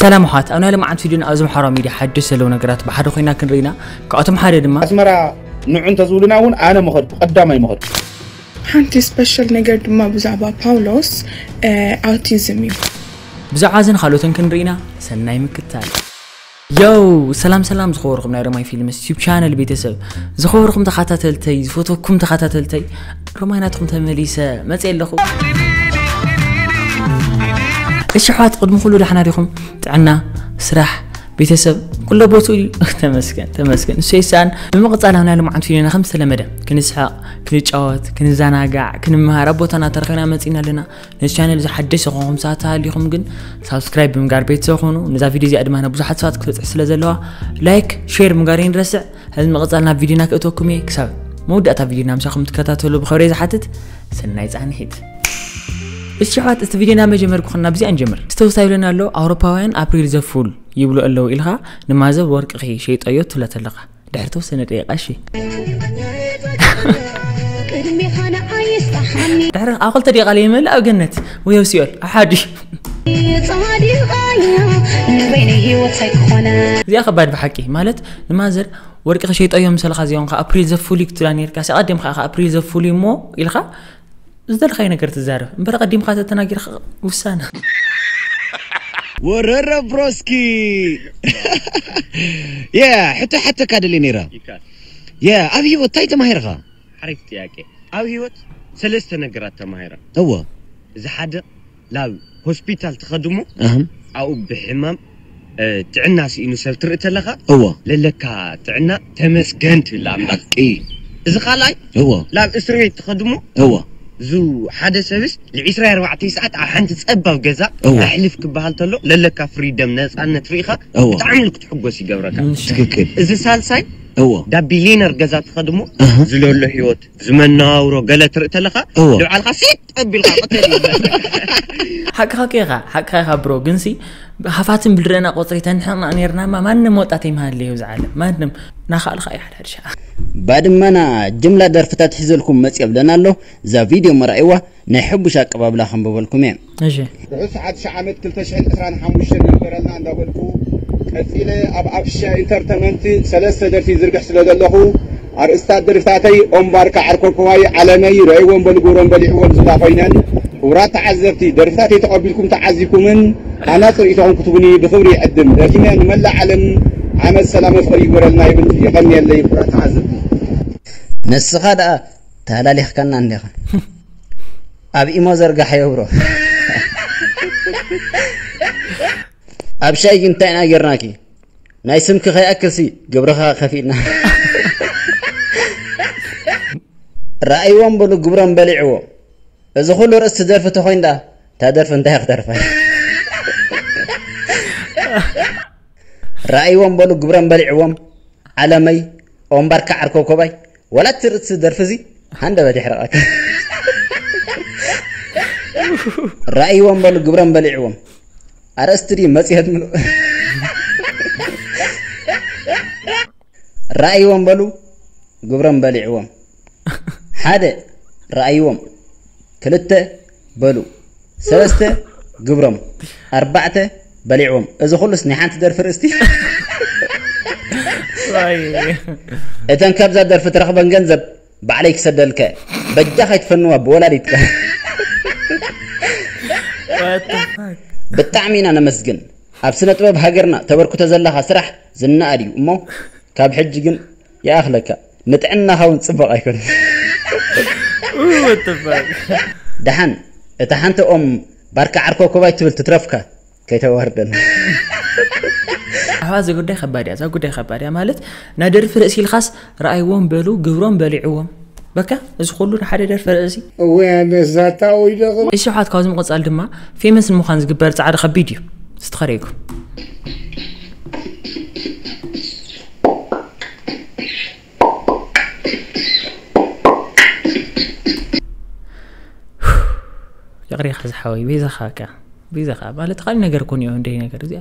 ሰላም ኣሕዋት፣ ኣብ ናይ ሎማዓንቲ ቪድዮና ኣብዚ ማሕበራዊ ሚድያ ሓድሽ ዘለዉ ነገራት ብሓደ ኮይና ክንርኢና። ካብኣቶም ሓደ ድማ ኣስመራ ንዑ እንተዝብሉና እውን ኣነ ምኸድኩ፣ ቀዳማይ ምኸድኩ። ሓንቲ ስፐሻል ነገር ድማ ብዛዕባ ፓውሎስ ኣውቲዝም እዩ። ብዛዕባ እዝን ካልኦትን ክንርኢና ሰናይ ምክትታል። ዮው፣ ሰላም ሰላም ዝኸበርኩም ናይ ሮማይ ፊልምስ ዩቲዩብ ቻነል ቤተሰብ፣ ዝኸበርኩም ተኸታተልተይ፣ ዝፈትወኩም ተኸታተልተይ፣ ሮማይ ናትኩም ተመሊሰ መፅእ ኣለኹ። እሺ ኣሕዋት፣ ቅድሚ ኩሉ ደሓና ዲኹም? ጥዕና፣ ስራሕ፣ ቤተሰብ ኩሎ ቦትኡ እዩ። ተመስገን ተመስገን፣ እሱ ይሰኣን። ብምቕፃል ኣብ ናይ ሎማዓንቲ ቪድዮና ከም ዝተለመደ ክንስሕቕ፣ ክንጫወት፣ ክንዘናጋዕ፣ ክንመሃር ኣብ ቦታና ተረኺብና መፂና ኣለና። ነዚ ቻነል እዚ ሓደሽ ዝኾንኩም ሰባት ተሃሊኹም ግን ሳብስክራይብ ብምጋር ቤተሰብ ኹኑ። ነዛ ቪድዮ እዚኣ ድማ ናብ ብዙሓት ሰባት ክትበፅሕ ስለ ዘለዋ ላይክ፣ ሼር ምግባር ይንረስዕ። ሕዚ ምቕፃል ናብ ቪድዮና ክእተወኩም እየ። ክሳብ መወዳእታ ቪድዮና ምሳኹም ትከታተሉ ብኽብሪ ዝሓትት። ሰናይ ፃንሒት። እሺ ኣሕዋት፣ እቲ ቪድዮና መጀመር ኩኽና ብዚኣ ንጀምር። ዝተውስታ ይብለና ኣሎ፣ ኣውሮፓውያን ኣፕሪል ዘፉል ይብሉ ኣለዉ ኢልካ ንማዘር ወርቅኺ ሸይጠዮ ትብላ ተለኻ። ድሕሪ ተወሰነ ደቂቃ እሺ። ድሕሪ ኣብ ክልተ ደቂቃ ለይመልእ ኣብ ገነት ወይ ኣብ ሲኦል ኣብ ሓዲ። እዚኣ ከባድ ብሓቂ ማለት ንማዘር ወርቂ ክሸይጠዮ ምሰልካ እዚኦም ከዓ ኣፕሪል ዘፉል እዩ ክትብላ ነርካ። ኣቀዲምካ ኢኻ ኣፕሪል ዘፉል እዩ እሞ ኢልካ ዝደልኻዮ ነገር ትዛረብ እምበር ቀዲምካ ተተናጊርካ ውሳነ። ወረረ ብሮስኪ የ ሕቶ ሓተካ ደልየ ነይረ። የ ኣብ ህይወት እንታይ ተማሂርካ? ሓሪፍ ጥያቄ። ኣብ ህይወት ሰለስተ ነገራት ተማሂረ። እወ። እዚ ሓደ ላብ ሆስፒታል ትኸድሞ ኣብኡ ብሕማም ጥዕና ስኢኑ ሰብ ትርኢ ተለኻ እወ። ለለካ ጥዕና ተመስገን ትብል ኣምላኽ። ሓቂ። እዚ ካልኣይ እወ። ላብ እስር ቤት ትኸድሞ እወ። ዙ ሓደ ሰብስ ል24 ሰዓት ኣብ ሓንቲ ጸባብ ገዛ እወ። ኣሕልፍ ክበሃል ተሎ ለለካ ፍሪደም ነጻነት ርኢኻ እወ። ብጣዕሚ ክትሕጎስ ይገብረካ። ትክክል። እዚ ሳልሳይ እወ። ዳብ ቢሊነር ገዛ ትኸድሞ እህ። ዝለሎ ህይወት ዝመነባብሮ ገለ ትርኢ ተለኻ እወ። ንባዕልኻ ሲጥ ኣቢልካ ቅተል እዩ። ሓቅኻ ኢኻ ሓቅኻ ኢኻ ብሮ ግንሲ ሃፋትን ብልረና ቆፅሪ ተንሕቕና ነርናማ ማንም ወጣት ይመሃለ እዩ ዝዓለም ማንም ናኻልኻ እዩ ሓድሓድ ሸዓ ባድመና ጅምላ ደርፍታት ሒዘልኩም መፅእ ብለና ኣሎ። እዛ ቪድዮ መርኣይዋ ናይ ሕቡሽ ኣቀባብላ ከንብበልኩም እየ። እሺ። ርሑስ ሓድሽ ዓመት ክልተ ሽሕን ዕስራን ሓሙሽተን ይግበረልና እንዳበልኩ ቀፂለ ኣብ ኣብሻ ኢንተርተመንት ሰለስተ ደርፊ ዝርግሕ ስለ ዘለኹ ኣርእስታት ደርፍታተይ ኦምባርካ ዓርኮኮዋይ ዓለመይ ረእይዎም በሉ ግብሮም በሊዕዎም ዝብላ ኮይነን ክቡራት ተዓዘብቲ ደርፍታተይ ተቐቢልኩም ተዓዚብኩምን ሃናፂ ርእይቶኹም ክትቡኒ ብኽብሪ ይዕድም። ደጊመ ንመላእ ዓለም ዓመት ሰላመ ፍቕሪ ይግበረልና ይብል። የቐንየለይ ክቡራት ተዓዘብቲ። ንስኻ ደኣ ተሃላሊኽካና እንዲኻ ኣብ ኢሞ ዘርጋሓዮ ብሮ ኣብ ሻይ ግን እንታይ ኢና ጌርናኪ ናይ ስምኪ ከይኣክልሲ ግብርኻ ከፊልና ረኣይዎም በሉ ግብሮም በሊዕዎም እዚ ኩሉ ርእሲ ደርፊ ተኾይን ደኣ እታ ደርፊ እንታይ ክትደርፋ ረኣይዎም በሉ ግብሮም በሊዕዎም ዓለመይ ኦምባርካ ዓርኮኮባይ ወላ እቲ ርእሲ ደርፊ እዚ ሃንደበት የሕረቐካ ረኣይዎም በሉ ግብሮም በሊዕዎም ኣርእስቲ ድዩ መፅሄት ምሉእ ረኣይዎም በሉ ግብሮም በሊዕዎም ሓደ ረኣይዎም ክልተ በሉ ሰለስተ ግብሮም ኣርባዕተ በሊዕዎም እዚ ኩሉስ ናይ ሓንቲ ደርፊ ርእስቲ እተን ካብዛ ደርፊ ትረኽበን ገንዘብ ባዕለይ ክሰደልከ በጃ ከይትፈንዋ ብወላዲትካ ብጣዕሚ ኢና ነመስግን ኣብ ስነ ጥበብ ሃገርና ተበርክቶ ዘለኻ ስራሕ ዝነኣድ እዩ እሞ ካብ ሕጂ ግን ይኣኽለካ ንጥዕናኻ እውን ፅቡቕ ኣይኮነን ደሓን እታ ሓንቲ ኦም ባርካ ዓርኮ ኮባይ ትብል ትትረፍካ ከይተዋርደን ኣሕዋ እዚ ጉዳይ ከባድ እያ እዛ ጉዳይ ከባድ እያ ማለት ናይ ደርፊ ርእሲ ኢልካስ ረኣይዎም በሉ ግብሮም በሊዕዎም በካ እዚ ኩሉ ንሓደ ደርፊ ርእሲ እወ ኣነስ ዛታ ወይ ደቕ እሺ ኣሕዋት ካብዚ ምቕፃል ድማ ፌመስ ንምዃን ዝግበር ፃዕሪ ከቢድ እዩ ዝተኸረይኩም ይቕሬኻ ዝሓወይ ቤዛኻ ከ ቤዛኻ ማለት ካሊእ ነገር እኮ እኒኦ እንደይ ነገር እዚኣ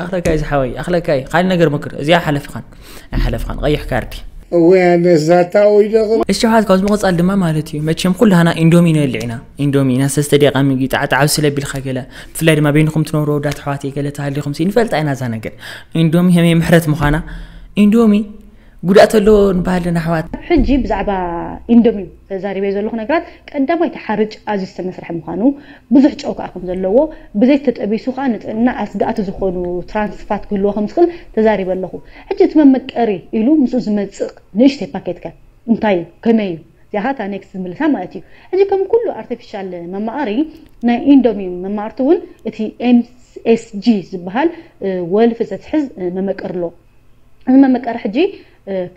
ኣኽለካይ ዝሓወይ ኣኽለካይ ካሊእ ነገር ምክር እዚኣ ሓለፍኻን ኣይሓለፍኻን ቀይሕ ካርዲ ወይ ኣነስ ዛታ ወይ ደቕም እሺ ኣሕዋት፣ ካብዚ ምቕፃል ድማ ማለት እዩ መቸም ኩላህና ኢንዶሚ ንበልዕ ኢና። ኢንዶሚ ኢና ሰለስተ ደቂቃ ምግቢ ጣዕጣዕ ስለ ቢልካ ገለ፣ ብፍላይ ድማ በይንኹም ትነብሩ ወዳት ኣሕዋት ገለ ተሃሊኹም ሲ ንፈልጣ ኢና እዛ ነገር። ኢንዶሚ ከመይ ምሕረት ምዃና። ኢንዶሚ ጉድኣት ኣለዎ ንበሃል ኣለና ኣሕዋት። ሕጂ ብዛዕባ ኢንዶሚ ተዛሪበ ዘለኹ ነገራት ቀዳማይ ተሓርጭ ኣዝዩ ዝተመስርሐ ምዃኑ፣ ብዙሕ ጨው ከዓ ከም ዘለዎ፣ ብዘይተጠቢሱ ከዓ ንጥዕና ኣስጋእቲ ዝኾኑ ትራንስፋት ክህልዎ ከም ዝኽእል ተዛሪበ ኣለኹ። ሕጂ እቲ መመቀሪ ኢሉ ምስኡ ዝመጽእ ንእሽተይ ፓኬት ከ እንታይ እዩ? ከመይ እዩ? እዚኣ ከዓ ኔክስት ዝምልሳ ማለት እዩ። ሕጂ ከም ኩሉ ኣርቲፊሻል መማቐሪ ናይ ኢንዶሚ መማቕርቲ እውን እቲ ኤምኤስጂ ዝበሃል ወልፊ ዘትሕዝ መመቀሪ ኣሎ። እዚ መመቀሪ ሕጂ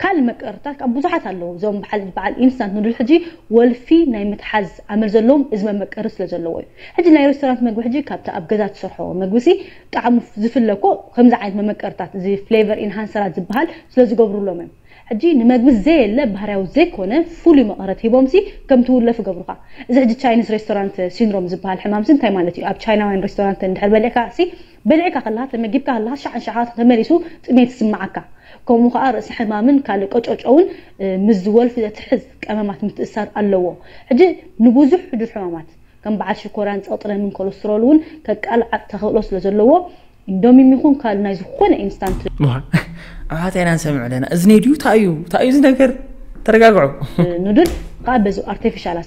ካልእ መቀርታት ካብ ብዙሓት ኣለዉ። እዞም በዓል በዓል ኢንስታንት ኑድል ሕጂ ወልፊ ናይ ምትሓዝ ኣመል ዘለዎም እዚ መመቀሪ ስለ ዘለዎ እዩ። ሕጂ ናይ ሬስቶራንት መግቢ ሕጂ ካብቲ ኣብ ገዛ ትሰርሖ መግቢ ሲ ጣዕሙ ዝፍለ እኮ ከምዚ ዓይነት መመቀርታት እዚ ፍሌቨር ኢንሃንሰራት ዝበሃል ስለ ዝገብሩሎም እዮም። ሕጂ ንመግቢ ዘየለ ባህርያዊ ዘይኮነ ፍሉይ መቐረት ሂቦም ሲ ከም ትውለፍ ይገብሩኻ። እዚ ሕጂ ቻይኒስ ሬስቶራንት ሲንድሮም ዝበሃል ሕማም ሲ እንታይ ማለት እዩ? ኣብ ቻይናውያን ሬስቶራንት እንድሕር በሊዕካ ሲ በሊዕካ ከለኻ ተመጊብካ ከለኻ ሻዕ ንሻዕ ተመሊሱ ጥሜት ይስምዓካ። ከምኡ ከዓ ርእሲ ሕማምን ካልእ ቀጨጨውን ምስ ዝወልፊ ዘትሕዝ ቀመማት ምትእሳር ኣለዎ። ሕጂ ንብዙሕ ሕዱር ሕማማት ከም በዓል ሽኮራን ፀጥረምን ኮለስትሮል እውን ከቃልዓጥ ተኽእሎ ስለ ዘለዎ ኢንዶሚም ይኹን ካልእ ናይ ዝኾነ ኢንስታንት ምዃን ኣሕዋት ኢና ንሰምዕ ኣለና። እዝነይ ድዩ? እንታይ እዩ እንታይ እዩ እዚ ነገር? ተረጋግዑ። ኑድል ከዓ በዚ ኣርቲፊሻል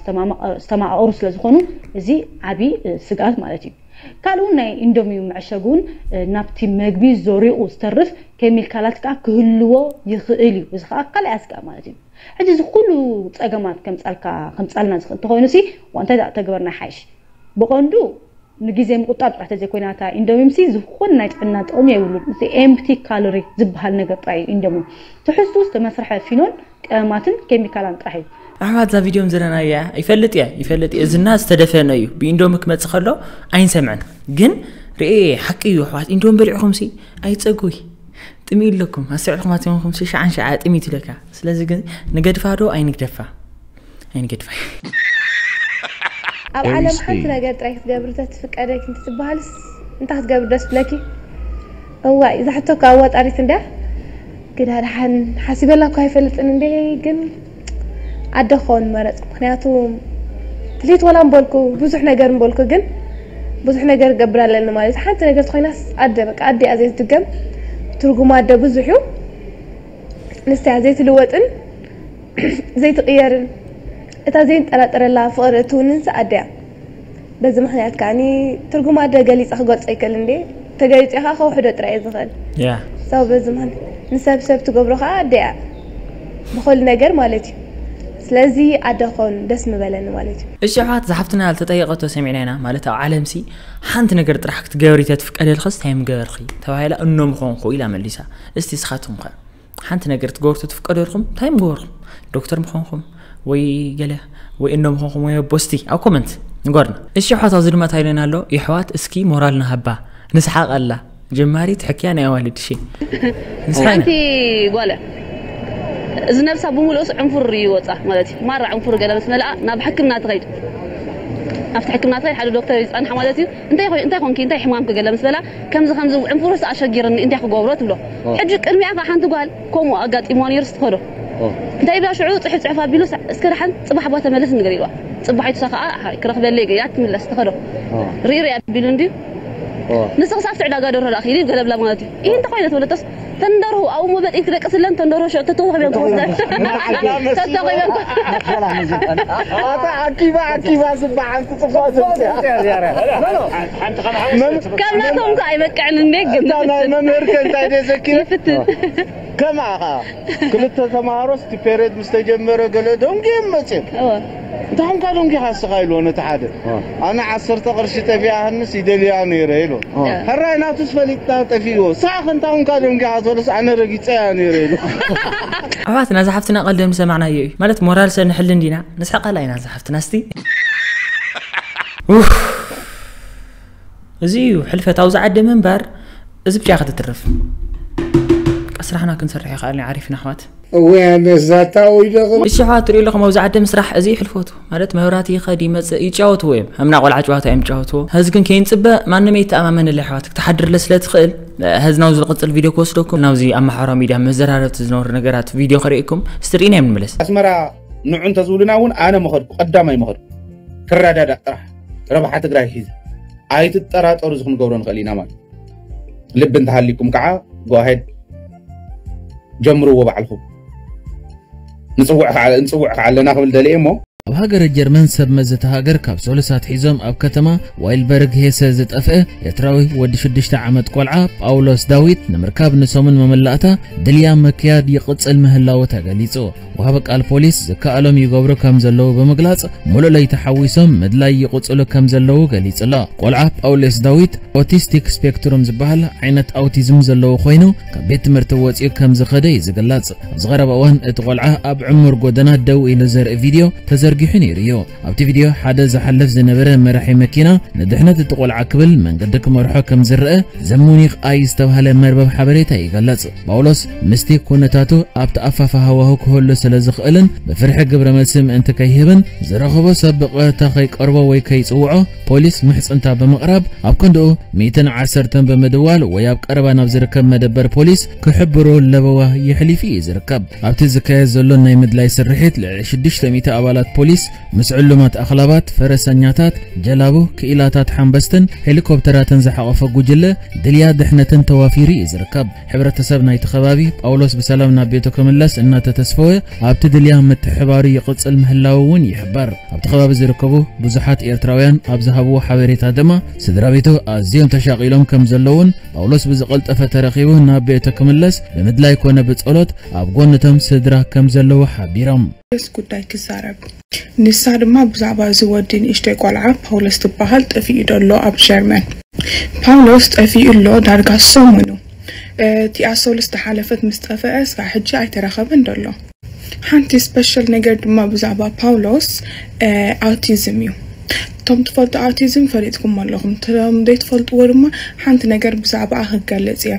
ዝተማቐሩ ስለ ዝኾኑ እዚ ዓብዪ ስግኣት ማለት እዩ። ካልእ እውን ናይ ኢንዶሚ መዐሸጊ እውን ናብቲ መግቢ ዘሪቑ ዝተርፍ ኬሚካላት ከዓ ክህልዎ ይኽእል እዩ። እዚ ከዓ ካልኣይ ስግኣት ማለት እዩ። ሕጂ እዚ ኩሉ ፀገማት ከምፃልካ ከምፃልና ዝኽእል እንተኾይኑ ሲ እንታይ ተገበርና ሓይሽ? ብቐንዱ ንግዜ ምቁጣብ ጥራሕ ተዘይኮይና እታ ኢንዶሚም ሲ ዝኾነ ናይ ጥዕና ጥቕሚ የብሉን። እዚ ኤምፕቲ ካሎሪ ዝበሃል ነገር ጥራይ እዩ ኢንዶሚም። ትሕዝቱ ዝተመስርሐ ፊኖል ቀመማትን ኬሚካላን ጥራሕ እዩ። ኣሕዋት እዛ ቪድዮ ዝረናያ ይፈልጥ እየ ይፈልጥ እየ ዝና ዝተደፈነ እዩ ብኢንዶሚ ክመፅእ ከሎ ኣይንሰምዕን ግን ርኤ ሓቂ እዩ ኣሕዋት ኢንዶሚ በሊዕኹም ሲ ኣይፀጉይ ጥሚ ኣለኩም ኣስተውዕልኩም ኣትኹም ሲ ሸዓን ሸዓ ጥሚ ትለካ ስለዚ ግን ንገድፋ ዶ ኣይንግደፋ ኣይንገድፋ ኣብ ዓለም ሓንቲ ነገር ጥራይ ክትገብሪ ተትፍቀደኪ እንትትበሃልስ እንታይ ክትገብሪ ደስ ብለኪ? እዋይ እዛ ሕቶ እኮ ኣዋጣሪት እንድያ። ግዳ ደሓን ሓሲበላ እኳ ኣይፈልጥን እንዴ ግን ዓደ ክኸውን መረጽ ምክንያቱ ትልሂት ወላ ምበልኩ ብዙሕ ነገር ምበልኩ ግን ብዙሕ ነገር ክገብር ኣለኒ ማለት ሓንቲ ነገር ተኮይናስ ኣደ በቃ ኣደ እያ ዘይትድገም ትርጉም ኣደ ብዙሕ እዩ ንስያ ዘይትልወጥን ዘይትቕየርን እታ ዘይንጠራጠረላ ፍቕሪ እትውንን ሰ ኣደ እያ በዚ ምኽንያት ከዓኒ ትርጉም ኣደ ገሊፀ ክገልፆ ይክእል እንዴ ተገሊፀ ከዓ ከውሕዶ ጥራይ እየ ዝኽእል ያ ሰው በዚ ምኽንያት ንሰብ ሰብ ትገብሮ ከዓ ኣደ እያ ብኹሉ ነገር ማለት እዩ ስለዚ ኣደ ክኸውን ደስ ምበለኒ ማለት እዩ እሺ ኣሕዋት ዝሓፍትና ዝተጠየቀቶ ሰሚዕና ኢና ማለት ኣብ ዓለምሲ ሓንቲ ነገር ጥራሕ ክትገብሪ ተትፍቀደልክስ እንታይ ምገበርኺ ተባሂላ እኖ ምኾንኩ ኢላ መሊሳ እስቲ ስኻትኩም ከ ሓንቲ ነገር ትገብሩ ተትፍቀደልኩም እንታይ ምገበርኩም ዶክተር ምኾንኩም ወይ ገለ ወይ እኖ ምኾንኩም ወይ ኣቦስቲ ኣብ ኮመንት ንገርና እሺ ኣሕዋት ኣብዚ ድማ ታይለና ኣሎ የሕዋት እስኪ ሞራል ንሃባ ንስሓቅ ኣላ ጀማሪት ሕክያ ናይ ኣዋልድ ሺ ንስሓና ሓንቲ ጓል እዚ ነብሳ ብምሉእስ ዕንፉር እዩ ወፃ ማለት እዩ ማራ ዕንፉር ገለ ምስ መልኣ ናብ ሕክምና ትኸይድ ኣብቲ ሕክምና ትኸይድ ሓደ ዶክተር ይፀንሓ ማለት እዩ እንታይ ኮንኪ እንታይ ሕማምኪ ገለ ምስ በላ ከምዚ ከምዚ ዕንፉርስ ኣሸጊርኒ እንታይ ክገብሮ ትብሎ ሕጂ ቅድሚኣ ከዓ ሓንቲ ጓል ከምኡ ኣጋጢሞ ነይሩ ስትኸዶ እንታይ ብላ ሽዑ ፅሑፍ ፅሑፍ ኣቢሉ እስከ ደሓን ፅባሕ ባ ተመለስ ንገር ኢልዋ ፅባሒቱ ሳ ከዓ ክረኽበለይ ገያ ትምለስ ትኸዶ ሪኢ ሪኣ ኣቢሉ እንድዩ ንስኺ ሳብቲ ዕዳጋ ደርሆ ዳኣ ኪዲ ገለብላ ማለት እዩ ይህ እንተኾይነ ትብለቶስ ተንደርሁ ኣብኡ መበጥ ይትደቅስለን ተንደርሁ ሽዑ ተተወኽብዮም ትወስደን ተተኺቦም ኣታ ዓኪባ ዓኪባ ዝበሃል ትፅፋ ዝብፅያ ከም ናቶም ከ ኣይበቅዕን እንዴ ግን ናይ መምህር ከ እንታይ ደዘኪረ ይፍትን ከማኻ ክልተ ተማሃሮስ እቲ ፔሬድ ምስ ተጀመረ ገለ ደንጉዮም መፅዮም እንታይ ኾንካ ደንጊኻ እስኻ ኢልዎ ነቲ ሓደ ኣነ ዓሰርተ ቅርሺ ጠፊኣህንስ ይደልያ ነይረ ኢልዎ ሕራይ ናቱስ ፈሊጥና ጠፊእዎ ሳኽ እንታይ ኾንካ ደንጊኻ ዝበሎስ ኣነ ረጊፀያ ነይረ ኢሉ ኣሕዋትና እዛ ሓፍትና ቀልደ ምሰማዕናዮ እዩ ማለት ሞራል ሰብ ንሕል እንዲና ንስሕቀላ ኢና እዛ ሓፍትና እስቲ እዚ እዩ ሕልፈት ኣብዚ ዓዲ ምንባር እዚ ብቻ ክትትርፍ ስራሕና ክንሰርሕ ይኽኣልና ዓሪፍና ኣሕዋት እወ ኣነስ ዛታ ወይ ደኸ እሺ ኣሕዋት ትሪኡ ኣለኹም ኣብዚ ዓዲ ምስራሕ እዚ ይሕልፎቱ ማለት መብራቲ ይኸድ ይመፅእ ይጫወትዎ እዮም። ከምና ቆልዓ ጨዋታ እዮም ይጫወትዎ። ሕዚ ግን ከይንፅበ ማንም ኣይተኣማመነሉ ኣሕዋት ክትሓድርለ ስለ ትኽእል ሕዚ ናብዚ ዝቕፅል ቪድዮ ክወስደኩም ናብዚ ኣብ ማሕበራዊ ሚድያ መዘራረብቲ ዝነበሩ ነገራት ቪድዮ ከርእየኩም እስቲ ርኢና እዮም ንመለስ። ኣስመራ ንዑ እንተዝብሉና እውን ኣነ ምኸድኩ ቀዳማይ ምኸድኩ ክረዳዳእ ጥራሕ ረብሓ ትግራይ ሒዘ ኣይትጠራጠሩ እዚ ክንገብሮ ንኽእል ኢና ማለት ልቢ እንተሃሊኩም ከዓ go ahead ጀምርዎ ባዕልኹም ንፅውዕ ከዓ ኣለና ክብል ደልየ እሞ ኣብ ሃገረ ጀርመን ሰብ መዚ እታ ሃገር ካብ ሰሉስ ኣትሒዞም ኣብ ከተማ ዋይልበርግ ሄሰ ዝጠፍአ ኤርትራዊ ወዲ ሽዱሽተ ዓመት ቆልዓ ጳውሎስ ዳዊት ንምርካብ ንሰሙን መመላእታ ድልያ ምክያድ ይቕጽል ምህላዉ ተገሊጹ። ወሃቢ ቃል ፖሊስ ዝከኣሎም ይገብሩ ከም ዘለዉ ብምግላጽ፣ ሙሉእ ለይቲ ሓዊሶም ምድላይ ይቕጽሉ ከም ዘለዉ ገሊጹ ኣሎ። ቆልዓ ጳውሎስ ዳዊት ኦቲስቲክ ስፔክትሩም ዝበሃል ዓይነት ኣውቲዝም ዘለዎ ኮይኑ፣ ካብ ቤት ትምህርቲ ወጺኡ ከም ዝኸደ እዩ ዝግለጽ። ኣብዚ ቀረባ እዋን እቲ ቆልዓ ኣብ ዕሙር ጎደና ደው ኢሉ ዘርኢ ቪድዮ ተዘርጊሑ ነይሩ እዩ። ኣብቲ ቪድዮ ሓደ ዝሓልፍ ዝነበረ መራሒ መኪና ንድሕነት እቲ ቆልዓ ክብል መንገዲ ክመርሖ ከም ዝረአ ዘሙኒክ ኣይ ዝተባህለ መርበብ ሓበሬታ ይገልጽ። ጳውሎስ ምስቲ ኩነታቱ ኣብቲ ኣፋፋ ሃዋሁ ክህሉ ስለ ዝኽእልን ብፍርሒ ግብረ መልሲ ምእንቲ ከይህብን ዝረኸቦ ሰብ ብቐጥታ ከይቀርቦ ወይ ከይጽውዖ ፖሊስ ምሕጽንታ ብምቕራብ ኣብ ክንድኡ ሚእትን ዓሰርተን ብምድዋል ወይ ኣብ ቀረባ ናብ ዝርከብ መደበር ፖሊስ ክሕብሮ ለበዋ የሕሊፉ እዩ ዝርከብ። ኣብቲ ዝካየድ ዘሎ ናይ ምድላይ ስርሒት ልዕሊ ሽዱሽተ ሚእቲ ኣባላት ፖሊስ ምስ ዕሉማት ኣኽላባት፣ ፈረሰኛታት፣ ጀላቡ፣ ክኢላታት ሓምበስትን ሄሊኮፕተራትን ዝሓቖፈ ጉጅለ ድልያ ድሕነትን ተዋፊሩ እዩ ዝርከብ። ሕብረተሰብ ናይቲ ከባቢ ጳውሎስ ብሰላም ናብ ቤቱ ክምለስ እናተተስፈወ ኣብቲ ድልያ ምትሕባሩ ይቕጽል ምህላዉ እውን ይሕበር። ኣብቲ ከባቢ ዝርከቡ ብዙሓት ኤርትራውያን ኣብ ዝሃብዎ ሓበሬታ ድማ ስድራ ቤቱ ኣዝዮም ተሻቒሎም ከም ዘለውን ጳውሎስ ብዝቐልጠፈ ተረኺቡ ናብ ቤቱ ክምለስ ብምድላይ ኮነ ብጸሎት ኣብ ጎንቶም ስድራ ከም ዘለዉ ሓቢሮም። ስ ጉዳይ ክዛረብ ንሳ ድማ ብዛዕባ እዚ ወዲ ንእሽተይ ቆልዓ ፓውሎስ ትበሃል ጠፊኡ ደሎ ኣብ ጀርመን ፓውሎስ ጠፊኡ ኣሎ ዳርጋ ሰሙኑ እቲኣ ሰሉስ ዝሓለፈት ምስ ጠፈአ ስካዕ ሕጂ ኣይተረኸበን ደሎ ሓንቲ ስፐሻል ነገር ድማ ብዛዕባ ፓውሎስ ኣውቲዝም እዩ እቶም ትፈልጡ ኣውቲዝም ፈሊጥኩም ኣለኹም እቶም ዘይትፈልጥዎ ድማ ሓንቲ ነገር ብዛዕባኣ ክገልጽ እየ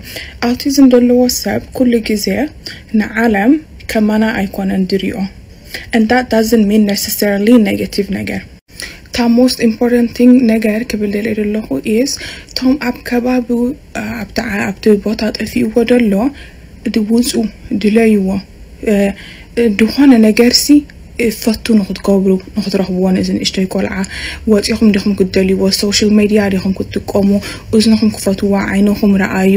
ኣውቲዝም ዘለዎ ሰብ ኩሉ ግዜ ንዓለም ከማና ኣይኮነን ድሪኦ and that doesn't mean necessarily negative ነገር እታ most important thing ነገር ክብል ደልየ ዘለኹ is እቶም ኣብ ከባቢኡ ኣብቲ ቦታ ጠፊእዎ ደሎ ድውፁ ድለይዎ ድኾነ ነገርሲ ፈቱ ንክትገብሩ ንክትረኽብዎ ነዚ ንእሽተይ ቆልዓ ወፂኹም ዲኹም ክትደልይዎ social media ዲኹም ክትጥቀሙ እዝንኹም ክፈትዎ ዓይንኹም ረኣዩ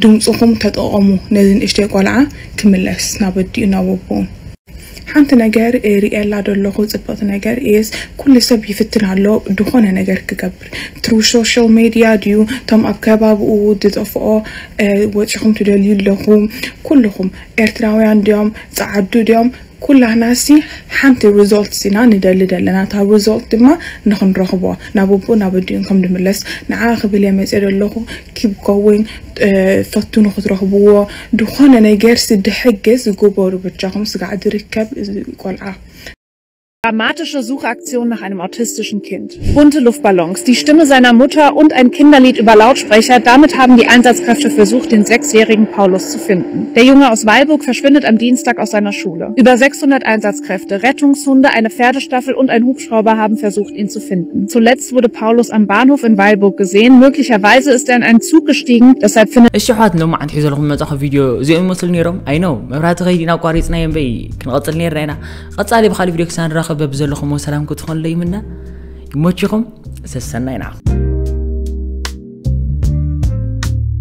ድምፅኹም ተጠቐሙ ነዚ ንእሽተይ ቆልዓ ክምለስ ናብ ኣዲኡ ናብ ኣቦኡ ሓንቲ ነገር ርእየላ ደለኹ ፅብቕቲ ነገር is ኩሉ ሰብ ይፍትን ኣሎ ድኾነ ነገር ክገብር through social media ድዩ እቶም ኣብ ከባብኡ ዝጠፍኦ ወፂኹም ትደልዩ ኣለኹም ኩልኹም ኤርትራውያን ድዮም ፀዓዱ ድዮም ኩላህናሲ ሓንቲ result ኢና ንደሊ ዘለና እታ result ድማ ንክንረኽቦ ናብ ኣቦኡ ናብ ኣዲኡን ከም ድምለስ ንዓ ክብል እየ መፅእ ደለኹ keep going ፈትኑ ክትረኽብዎ ድኾነ ነገርሲ ድሕግዝ ግበሩ ብጃኹም ስጋዕ ድርከብ እዚ ቆልዓ Dramatische Suchaktion nach einem autistischen Kind. Bunte Luftballons, die Stimme seiner Mutter und ein Kinderlied über Lautsprecher, damit haben die Einsatzkräfte versucht, den sechsjährigen Paulus zu finden. Der Junge aus Weilburg verschwindet am Dienstag aus seiner Schule. Über sechshundert Einsatzkräfte, Rettungshunde, eine Pferdestaffel und ein Hubschrauber haben versucht, ihn zu finden. Zuletzt wurde Paulus am Bahnhof in Weilburg gesehen. Möglicherweise ist er in einen Zug gestiegen, deshalb findet እሺ ኣሕዋት ንሎማዓንቲ ሒዘልኩም መጻኹ ቪድዮ እዚኦም ይመስሉ ነይሮም ኣይነው መብራህቲ ከይዲ ናብ ቋሪፅና እምበይ ክንቐፅል ነይርና ኢና ቀፃሊ ብካሊ ቪድዮ ክሳብ ንራኸብ በብዘለኹም ሰላም ክትኾኑለይ ምና ይሞችኹም ሰሰናይ ንዓኹም